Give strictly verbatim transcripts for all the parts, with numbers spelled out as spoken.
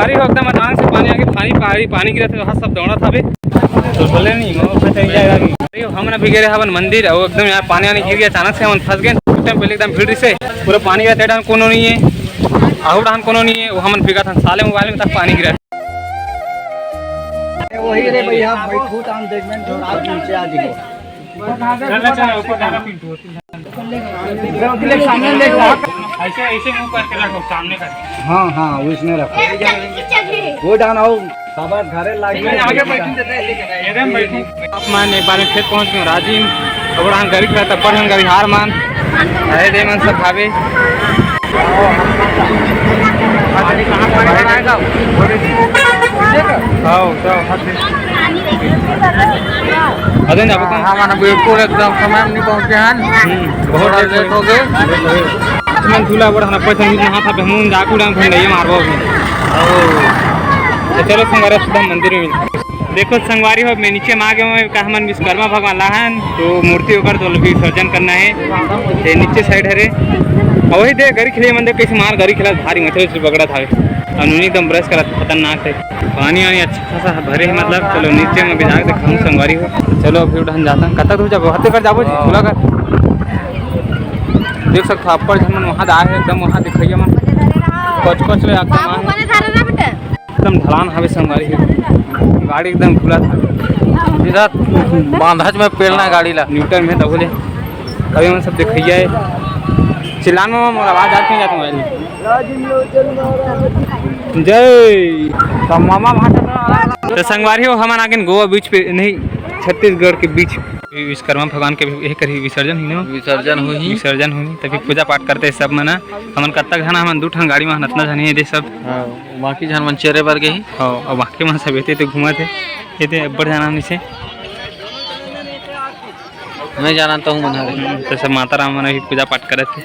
अरे, एकदम अचानक से पानी आगे, पानी, पानी, पानी गिरत हे, वहाँ सब दौड़त हवे। तो बोले नहीं, वो फंस जाएगा अभी। अरे, हमन अभी गे रहे हवन मंदिर, अउ एकदम यार पानी वानी गिर गया अचानक से, हमन फंस गए। उस टाइम पहले एकदम भीड़ से पूरा पानी गिरत हे, कोनो नहीं है, आहू डाहन कोनो नहीं है, वो हमन बिगत हन साले मोबाइल में तक पानी गिरत। वही रे भैया, बैठू त हम देख में थोड़ा नीचे आ जाइए। चल, चल, ऊपर जाना पिंटू। ऐसे, ऐसे मुंह करके रखो, सामने करके। हाँ, हाँ, उसमें रखो। वो डान आओ, साबर घरे लागे। एकदम बैठो। आप मन एक बार में फिर पहुंच गए राजिम। अब हम गाड़ी खड़ा, तब पर हम गाड़ी हार मान। अरे दे मन सब भावे। हाँ, तो अरे ना, हाँ, माने बिल्कुल एकदम समय में नहीं पहुंचे हैं। हम्म, बहुत थोड़ा लेट हो गए। मन झूला बड़ा ना पैसा नहीं, हाथ पे मुंह डाकू डांग खंडे मारबो अभी। तो चलो संगवारी, सीधा मंदिर में मिलते हैं। देखो संगवारी हो, मैं नीचे में आ गया हूँ, का हमन विश्वकर्मा भगवान लाहन, तो मूर्ति ओकर तो विसर्जन करना है। ये नीचे साइड हरे, और वही दे गरी खिले मन दे, कैसे मार गरी खिला, भारी मछली से पकड़ा था। और नूनी एकदम ब्रश करा, खतरनाक है। पानी वानी अच्छा खासा भरे है, मतलब। चलो नीचे में भी जाके दिखाऊँ संगवारी हो। चलो अभी उड़ान जाता हूँ, कतक दूर जाबो, हते कर जाबो जी, खुला कर। देख सकते हो, अब्बड़ झन मन वहाँ आए हैं, एकदम वहाँ दिखाइए मन। कच कच ले एकदम आए हैं। एकदम ढलान हवे संगवारी हो। गाड़ी एकदम खुला था। सीधा बांधच में पेलना है गाड़ी ला। न्यूटन में तो बोले, अभी मन सब दिखाइए है। चिल्लान में मोर आवाज आती जाती मोबाइल में। जय। तो मामा वहाँ से तो संगवारी हो, हमन आगे गोवा बीच पे नहीं, छत्तीसगढ़ के बीच। विश्वकर्मा भगवान के भी यही करी विसर्जन ही ना। विसर्जन होही। विसर्जन होही, तभी पूजा पाठ करते सब मना। हमन कतक झन, हमन दू ठन गाड़ी में हन, अतना झन ही दे सब। हाँ, बाकी झन मन चेरे बर गए ही। हाँ, और बाकी मन सब एते तो घूमत हे, एते अब्बड़ झन हमन से। मैं जानत हूँ मन हरे। हम्म, तो सब माता राम मन भी पूजा पाठ करत हे।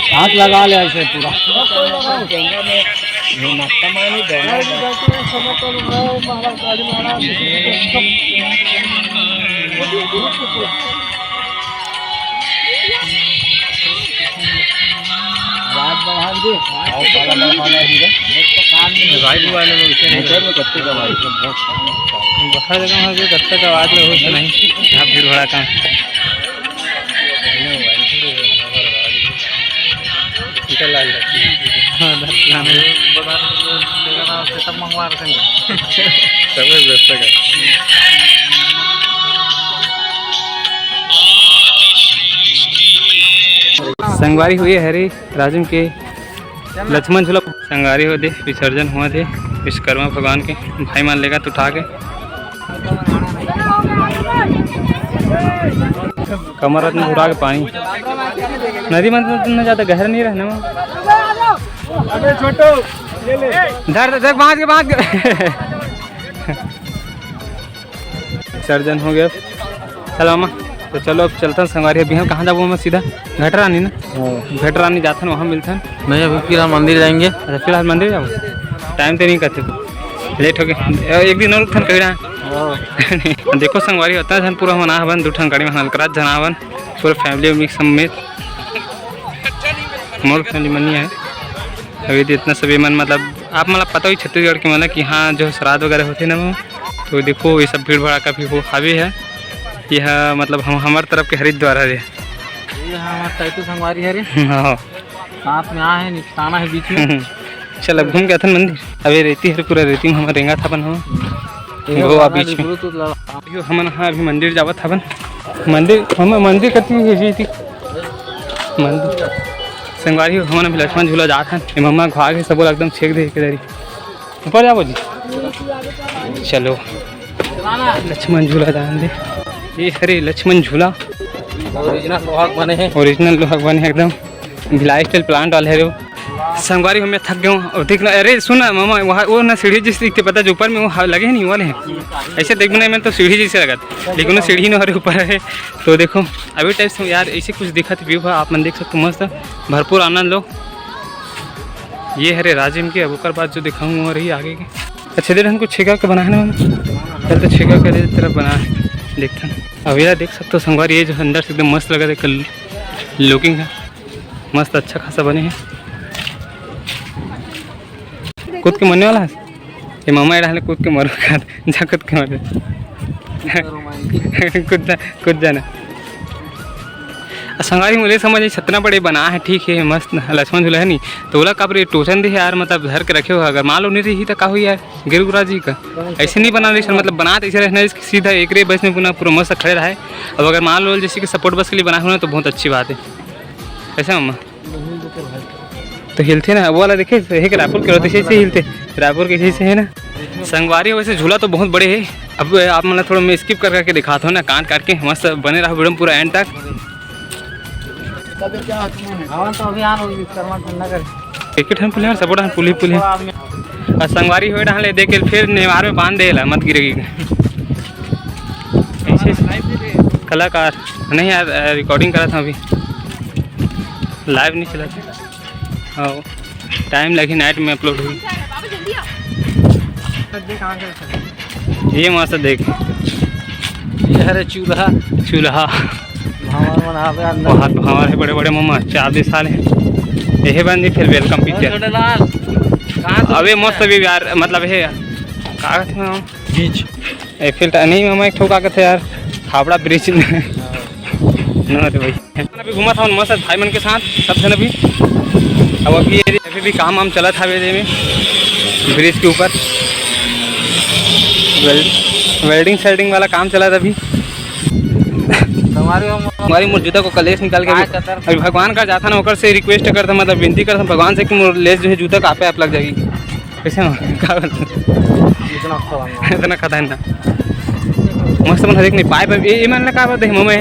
हाथ लगा ले ऐसे पूरा। आवाज बढ़ा दे। भाई, मोबाइल में उसे नहीं। मोबाइल में कत्ते का आवाज है, बहुत। बाहर जगह में भी कत्ते का आवाज में होश नहीं। यहाँ भीड़ भड़ाका। हाँ, दस ग्राम है। बता दो, सेटअप मंगवा रहे हैं। सब व्यवस्था का। संगवारी हुए हरे राजिम के लक्ष्मण झूला। संगवारी हो दे, विसर्जन हुआ थे विश्वकर्मा भगवान के। भाई मान लेगा तो उठा के। कमर में घुरा के पानी। नदी में तो इतना ज्यादा गहरा नहीं रहना वहाँ। अबे छोटो, ये ले। धर, धर, बांध के, बांध के। विसर्जन हो गया। चलो मामा, तो चलो अब चलथन संगवारी। अभी हम कहाँ जाबो मामा? सीधा घटरानी ना? हाँ। घटरानी जाथन, वहाँ मिलथन। नहीं, अभी फिलहाल मंदिर जाएंगे। अच्छा, फिलहाल मंदिर जाबो? टाइम तो नहीं करते, लेट हो गए। एक दिन और रुकथन कहीं रहा। हाँ। देखो संगवारी, होता है पूरा मना हवन, दू ठन गाड़ी में हल्करात जना हवन, पूरे फैमिली मिक्स समेत। मोर फैमिली मन नहीं है। अभी तो इतना सब ये मन, मतलब, आप मतलब पता ही छत्तीसगढ़ के मन कि हाँ, जो श्राद्ध वगैरह होते ना वो, तो देखो ये सब भीड़ भड़ाका भी हो हावी है। यह मतलब हम हमारे तरफ के हरिद्वार हरे। ये हमारे टैटू संगवारी हरे। हाँ। साथ में आ है, निपटाना है बीच में। चल अब घूम के आथन मंदिर। अबे रेती हर पूरा रेती में हम रेंगा था अपन हम। ये गोवा गाना बीच में। Bluetooth लगा। यो हमन हा अभी मंदिर जावत हवन। मंदिर, हम मंदिर कति हे जी थी। मंदिर। संगवारी हो, हमन अभी लक्ष्मण झूला जात हन। ये मम्मा घुआ के सबो ला एकदम छेक दे के दरी। ऊपर जाबो जी। चलो। लक्ष्मण झूला जान दे। ये हरे लक्ष्मण झूला। Original लोहा के बने हे। Original लोहा के बने हे एकदम। भिलाई style plant वाले हरे वो। संगवारी हो, मैं थक गया हूँ। और देख ना, अरे सुन ना मामा, वहाँ वो ना सीढ़ी जैसे दिखते, पता जो ऊपर में वो हा-, लगे हैं नहीं वाले हैं। ऐसे देख ना, मैं तो सीढ़ी जैसे लगा था। लेकिन वो सीढ़ी ना हरे ऊपर है। तो देखो, अभी टाइप से यार ऐसे कुछ दिखत view है, आप मन देख सकते हो, मस्त भरपूर आनंद लो। ये हरे राजिम के, अब ओकर बाद जो दिखाऊँ वो रही आगे के। अच्छा, इधर हमको छेका के बनाए ना मामा। चल तो छेका करे तरफ बना देखथन। अब ये देख सकते हो संगवारी, ये जो अंदर से एकदम मस्त लगा, लुकिंग है मस्त, अच्छा खासा बने है। कूद के मरने वाला है ये मामा, एड़ा हले कूद के मरो खात जा, कूद के मरो। कूद जा, कूद जाना। आ संगवारी मुझे समझ आई, सतना बड़े बना है, ठीक है, मस्त लक्ष्मण झूला है नहीं, तो ओला काबर टोचन दे यार, मतलब धर के रखे हो, अगर मान लो नहीं रही तो का हुई यार, गिर गुरा जी का ऐसे नहीं बना रही सर, मतलब बना तो ऐसे रहना है, सीधा एक रे बस में पूरा, पूरा मस्त खड़े रहे। अब अगर मान लो जैसे कि सपोर्ट बस के लिए बना हो ना, तो बहुत अच्छी बात है। कैसे मामा? तो हिलथे ना, वो वाला देखे, एक रायपुर के रहते, ऐसे हिलथे, रायपुर के जैसे है ना। संगवारी वैसे झूला तो बहुत बड़े है। अब आप मतलब थोड़ा मैं स्किप कर करके दिखाता हूँ ना, काट काट के, मस्त बने रहो वीडियो में पूरा एंड तक। हाँ, तो अभी आ रहा हूँ, विश्वकर्मा ठंडा कर। एक ठन पुलिया, सपोर्ट पुली पुली। और संगवारी हुए डाले देख के फिर नेवार में बांध देला, मत गिरेगी। ऐसे कलाकार नहीं यार, रिकॉर्डिंग करा था अभी, लाइव नहीं चला था। हाँ, टाइम लगी, नाइट में अपलोड हुई। ये मस्त देख, ये हरे चूल्हा। चूल्हा। भावर मन आवे अंदर। बहुत भावर है, बड़े बड़े मम्मा, चालीस साल है। यही बंदी फिर वेलकम पिक्चर। छोटे लाल, कहाँ से अबे मस्त भी यार, मतलब है यार, का कहते हैं हम? बीच। एफिल टा-, नहीं मामा, एक ठो का कहते यार, हावड़ा ब्रिज। हाँ। ना रे भाई। अभी घूमा था मस्त भाई मन के साथ, सब जन अभी। अब अभी ये अभी भी काम वाम चला था अभी में, ब्रिज के ऊपर वेल-, वेल्डिंग सेल्डिंग वाला काम चला था अभी। हमारे हम हमारी मोर जूता को कलेश निकाल के अभी, अभी भगवान का जाता ना, ओकर से रिक्वेस्ट करता, मतलब विनती करता भगवान से कि मोर लेस जो है जूता का आपे आप लग जाएगी। कैसे हो? का बोलते? इतना खतरनाक। इतना खतरनाक। मस्त मन हरेक नहीं पाए पर ये, ये मन का बात है मम्मी।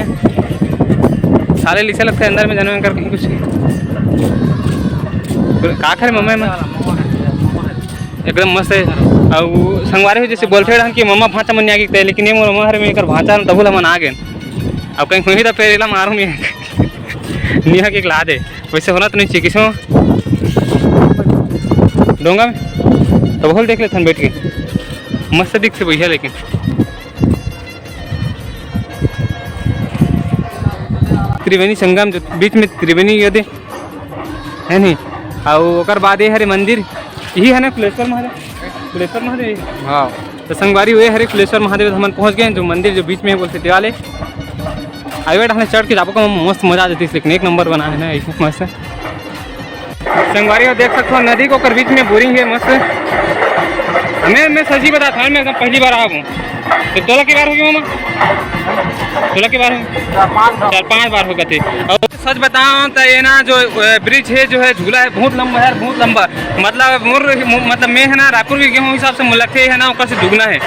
साले लिसे लगते अंदर में जाने में करके कुछ। का करे मम्मी में? एकदम मस्त है। अब संगवारी हो जैसे बोलते रहन कि मम्मा भांचा मन आगे, लेकिन ये मोर मम्मा हर में एकर भांचा न तबुल मन आ गए। अब कहीं हुई तो फिर इला मारूं मैं। निहा के ला दे। वैसे होना तो नहीं चाहिए किसी डोंगा में। तब होल देख लेथन बैठ के, मस्त दिख से भैया। लेकिन त्रिवेणी संगम जो बीच में त्रिवेणी यदि है नहीं, और ओकर बाद ये हरे मंदिर, यही है ना कुलेश्वर महादेव? कुलेश्वर महादेव। हाँ। तो संगवारी हुए हरे कुलेश्वर महादेव, हमन पहुँच गए जो मंदिर जो बीच में है बोलते दिवाले। हाईवे ढाले चढ़ के जाबो का मस्त मजा आ जाती, लेकिन एक नंबर बना है ना, ऐसे मस्त। संगवारी हो देख सकते हो नदी को ओकर बीच में बोरिंग है मस्त। हमें, मैं सच्ची बता था, मैं एकदम पहली बार आया हूँ। तो तोला के बार हो गया मामा? तोला के बार हो? चार पाँच बार। चार पाँच बार हो गए थे। और सच बताऊं तो ये ना जो, अ, ब्रिज है, जो है झूला है, बहुत लंबा है यार, बहुत लंबा। मतलब मोर, मो-, मतलब मैं है ना रायपुर के गेहूँ हिसाब से मुलखे है ना, ओकर से दुगना है।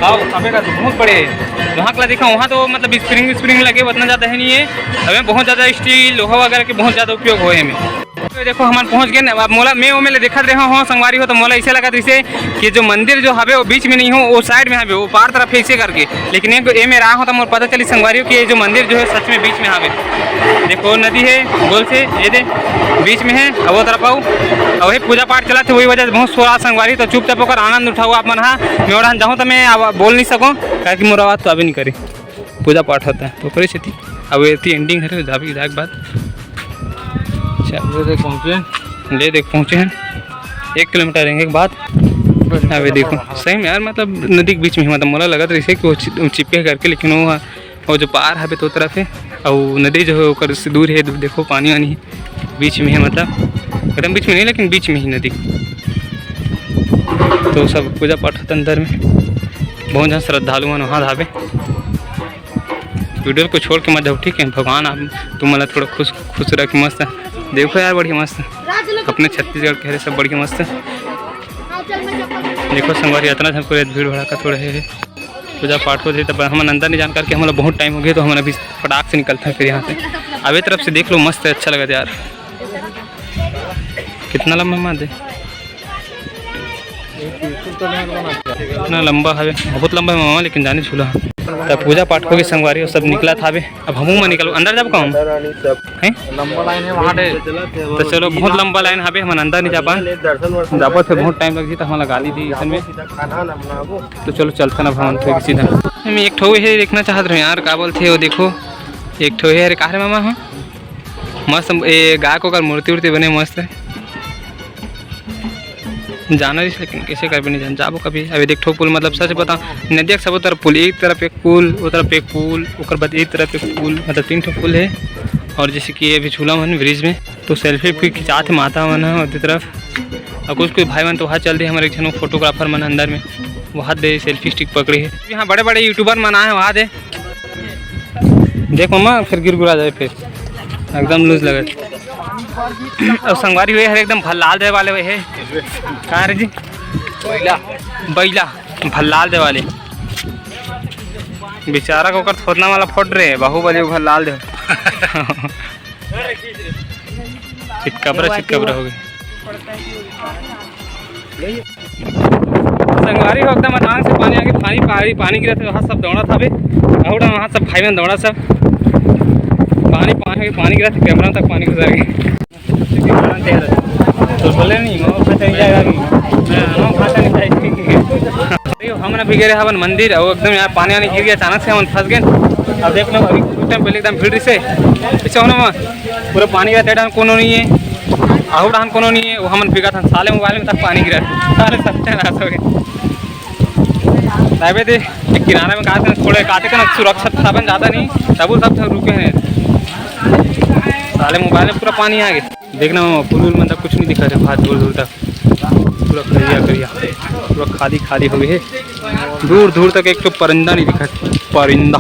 आओ, अबे का बहुत बड़े है। वहाँ का देखा, वहाँ तो मतलब स्प्रिंग स्प्रिंग लगे, उतना ज़्यादा है नहीं है। अबे बहुत ज़्यादा स्टील लोहा वगैरह के बहुत ज़्यादा उपयोग होए में। तो देखो हमन पहुँच गए ना। अब मोला मैं ओमे ले देखत रहे हो संगवारी हो, तो मोला ऐसे लगत रहिसे कि जो मंदिर जो हवे वो बीच में नहीं हो, वो साइड में हवे, वो पार तरफ है ऐसे करके। लेकिन एक ए में रहा हो तो मोर पता चली संगवारी हो कि ये जो मंदिर जो है सच में बीच में हवे। देखो नदी है गोल से, ये दे बीच में है। अब वो तरफ आओ, अब वही पूजा पाठ चला थे, वही वजह से बहुत शोर आ संगवारी, तो चुपचाप होकर आनंद उठाओ आप मन। हाँ, मैं ओढ़ान जाऊँ तो मैं अब बोल नहीं सकूँ, काहे कि मोर आवाज़ तो अभी नहीं करी। पूजा पाठ होता है तो ओकरे सेती अब एती एंडिंग हरे, जाबे जाके बाद। अच्छा, ये देख पहुँचे। ये देख पहुँचे हैं, एक किलोमीटर रहेंगे के बाद। अबे देखो सही में यार, मतलब नदी के बीच में ही, मतलब मोला लगत रहिसे कि वो चि-, चिपके करके, लेकिन वो, वो जो पार हवे तो तरफ है, और नदी जो है ओकर से दूर है, दूर देखो पानी वानी है। बीच में है, मतलब एकदम बीच में नहीं, लेकिन बीच में ही नदी। तो सब पूजा पाठ होता अंदर में, बहुत जन श्रद्धालु मन वहाँ धावे। वीडियो को छोड़ के मत जाओ, ठीक है? भगवान आप तुम मतलब थोड़ा खुश खुश रख, मस्त। देखो यार, बढ़िया मस्त, अपने छत्तीसगढ़ के हरे सब बढ़िया मस्त। देखो संगवारी, इतना झन पूरे भीड़ भड़ाका थोड़ा है। पूजा पाठ होत हे, तब हमन अंदर नहीं जान करके, हमन ला बहुत टाइम हो गया, तो हमन अभी फटाक से निकलते हैं फिर यहाँ से। अब ये तरफ से देख लो, मस्त है, अच्छा लगा यार। कितना लंबा मामा दे, इतना लंबा है, बहुत लंबा है मामा, लेकिन जाने झूला। त पूजा पाठ होगे संगवारी हो, सब निकलत हाबे। अब हमू मन निकलबो, अंदर जाबो का हम? हैं? लंबा लाइन हे वहाँ दे। त चलो, बहुत लंबा लाइन हाबे, हमन अंदर नहीं जा पान। जाबो त बहुत टाइम लग जी, त हमन ला गाली दी इसन में। त चलो, चलथन अब हमन फिर सीधा। मैं एक ठो हे देखना चाहत रहे यार, का बोलथे वो, देखो, एक ठो हे। अरे, का रे मामा, हाँ? मस्त, ए, गाय के ओकर मूर्ति उर्ति बने मस्त हे। जाना रहिस, लेकिन कइसे करबे, नहीं जान। जाबो कभी। अभी देख ठो पुल, मतलब, सच बता, नदिया के सबो तरफ पुल, एक तरफ एक पुल, ओ तरफ एक पुल, ओकर बाद एक तरफ एक पुल, मतलब, तीन ठो पुल हे। और जैसे कि ये अभी झूला मन ब्रिज में, तो सेल्फी भी खिंचात हे माता मन ह ओती तरफ। और कुछ कुछ भाई मन तो वहाँ चल दे, हमर एक झन फोटोग्राफर मन अंदर में, वहाँ दे सेल्फी स्टिक पकड़े हे। यहाँ बड़े बड़े यूट्यूबर मन आए, वहाँ दे। देख मम्मा, फिर गिर गुरा जाए, फिर एकदम लूज लगे। अब संगवारी हुए हर एकदम भल्लाल दे वाले हुए हे। कहाँ रे जी? बैला। बैला भल्लाल दे वाले। बेचारा को ओकर थोथना वाला फोट रे, बाहुबली भल्लाल दे। चितकबरा, चितकबरा हो गए। संगवारी हो एकदम अचानक से पानी आगे, पानी, पानी, पानी गिरत हे, वहाँ सब दौड़त हवे। अउ वहाँ सब भाई मन दौड़त सब। पानी, पानी, पानी गिरत हे, कैमरा तक पानी घुसर गए। तो बोले नहीं, वो खाता नहीं जाएगा अभी। हाँ, वो खाता नहीं जाएगा। अरे, हमन अभी गए हवन मंदिर, अउ एकदम यार पानी वानी गिर गया अचानक से, हमन फंस गए। अब देख लो, अभी कुछ टाइम पहले एकदम भीड़ से, पीछे होना पूरा पानी गिरत हे, कोनो नहीं है, आहू डहान कोनो नहीं है, वो हमन बिगत हन, साले मोबाइल में तक पानी गिरत हे, साले सत्यानाश हो गए। अबे दे, एक किनारा में काते थोड़े काते कन सुरक्षा साधन ज़्यादा नहीं, तबू सब, सब रुके हैं, साले मोबाइल में पूरा पानी आ गए। देखना मामा, पुल उल मतलब कुछ नहीं दिखा रहे, बहुत दूर दूर तक पूरा करिया करिया, पूरा खाली खाली हो गए है। दूर दूर तक एक तो परिंदा नहीं दिखा, परिंदा।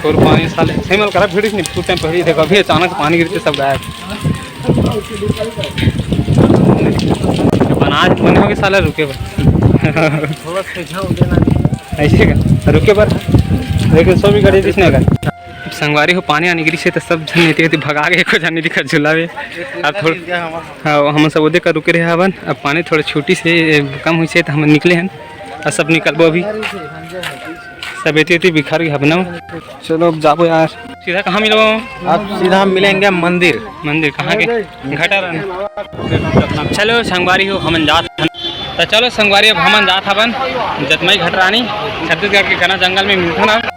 और पानी साले सही मल करा भिड़िस नहीं, कुछ टाइम पहले ही देखा, अभी अचानक पानी गिरते सब गायब। बनाए बने होगे साला रुके बर। ऐसे का रुके बर, लेकिन सो भी गाड़ी दिस नहीं का। संगवारी हो, पानी आनी गिरी से तो सब झन एती एती भगा के एको झन नहीं दिखा झूला में। अब थोड़ा, हाँ, हमन सब ओदे का रुके रहे हवन। अब पानी थोड़ा छूटी से, ए, कम हुई से तो हमन निकले हन। अब सब निकलबो अभी। सब एती एती बिखर गए हवन। चलो अब जाबो यार। सीधा कहाँ मिलबो? अब सीधा हम मिलेंगे मंदिर। मंदिर कहाँ के? घटा रहना। चलो संगवारी हो, हमन जात हन। तो चलो संगवारी, अब हमन जात हवन जतमई घटरानी, छत्तीसगढ़ के घना जंगल में मिलथन अब।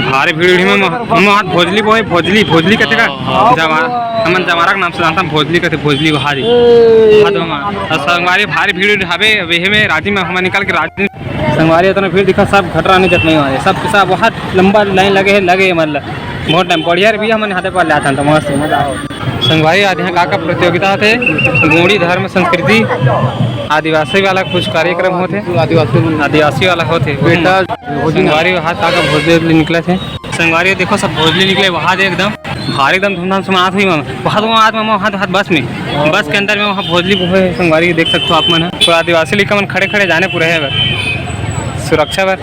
भारी भीड़ उड़ी में म-, म-, हाथ भोजली बोए, भोजली, भोजली कथे का? हाँ, हाँ। जमा-, हमन जमारा के नाम से जानथन, भोजली कथे, भोजली वहारी। हाथ में मार। तो संगवारी भारी भीड़ उड़ी हवे, अब एहे में राजी में हमन निकल के राजी। संगवारी इतना भीड़ दिखा, सब घटरानी जतमई वाले, सब के सब बहुत लंबा लाइन लगे है, लगे है मतलब। बहुत टाइम बढ़िया रे भैया, हमन हाथे पर ले आथन तो मस्त मजा आओ। संगवारी, आज यहाँ का का प्रतियोगिता थे? गोंडी धर्म संस्कृति, आदिवासी वाला कुछ कार्यक्रम होथे। आदिवासी मन। आदिवासी वाला होथे। बेटा, भोजली संगवारी, वहाँ का का भोजली निकले थे। संगवारी, देखो सब भोजली निकले वहाँ दे एकदम भारी, एकदम धूमधाम से मनात हुई। वहाँ तो वहाँ, वहाँ, वहाँ बस में, बस के अंदर में वहाँ भोजली बोहे संगवारी, देख सकते हो आप मन ह। पूरा आदिवासी लइका मन खड़े खड़े जाने पूरा है बर, सुरक्षा बर।